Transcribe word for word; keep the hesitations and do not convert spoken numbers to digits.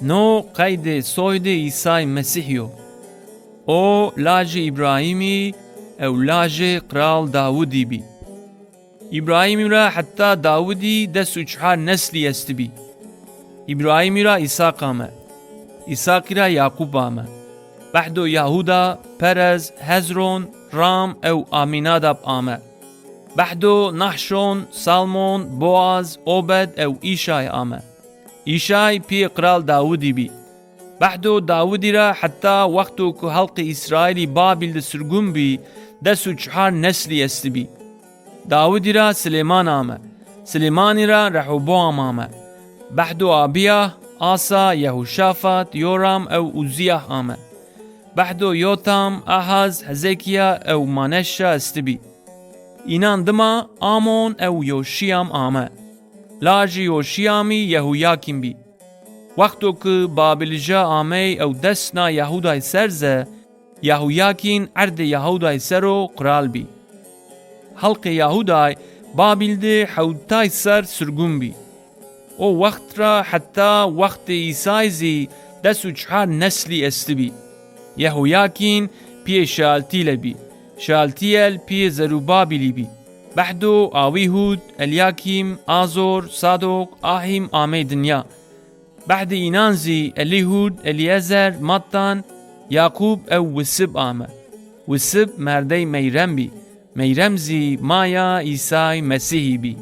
No qeydê soydê Îsay Mesîhî yo. O lajê Îbrahîmî ew lajê Qral Dawidî bî. Îbrahîmî ra heta Dawidî des û çar neslî estibî. Îbrahîmî ra Îsaq ame. Îsaqî ra Yaqûb ame. Behdo Yahuda, Perez, Hezron, Ram ew Amînadab ame. Behdo Nahşon, Salmon, Boaz, Obed ew Îşay ame. Îşay pîyê Qral Dawidî bî. Behdo Dawidî ra heta wexto ku xelqê Îsraîlî Babîl de sirgûn bî, des û çar neslî estibî. Dawidî ra Silêman ame. Silêmanî ra Rehoboam ame. Behdo Abîyah, Asa, Yehûşafat, Yoram ew Ûzîyah ame. Behdo Yotam, Ahaz, Hezekîya ew Maneşşa estibî. Înan dima Amon ew Yoşîyam ame. Lajê Yoşîyamî Yehûyakîn bî. Wexto ki Babîlija amey ew dest na Yahûday ser ze, Yahûyakîn erdê Yahûday ser o qral bî. Xelqê Yahûday Babîl de hewtay serr sirgûn bî. O wext ra heta wextê Îsay zî des û çar neslî estibî. Yehûyakîn pîyê Şealtîle bî. Şealtîyel pîyê Zerûbabîlî bî. Behdo Awîhûd, Elyakîm, Azor, Sadok, Ahîm amey dinya. Behdê înan zî Elîhûd, Elîezer, Mattan, Yaqûb ew Wisib ame. Wisib merdey Meyrem bî. Meyrem zî maya Îsay Mesîhî bî.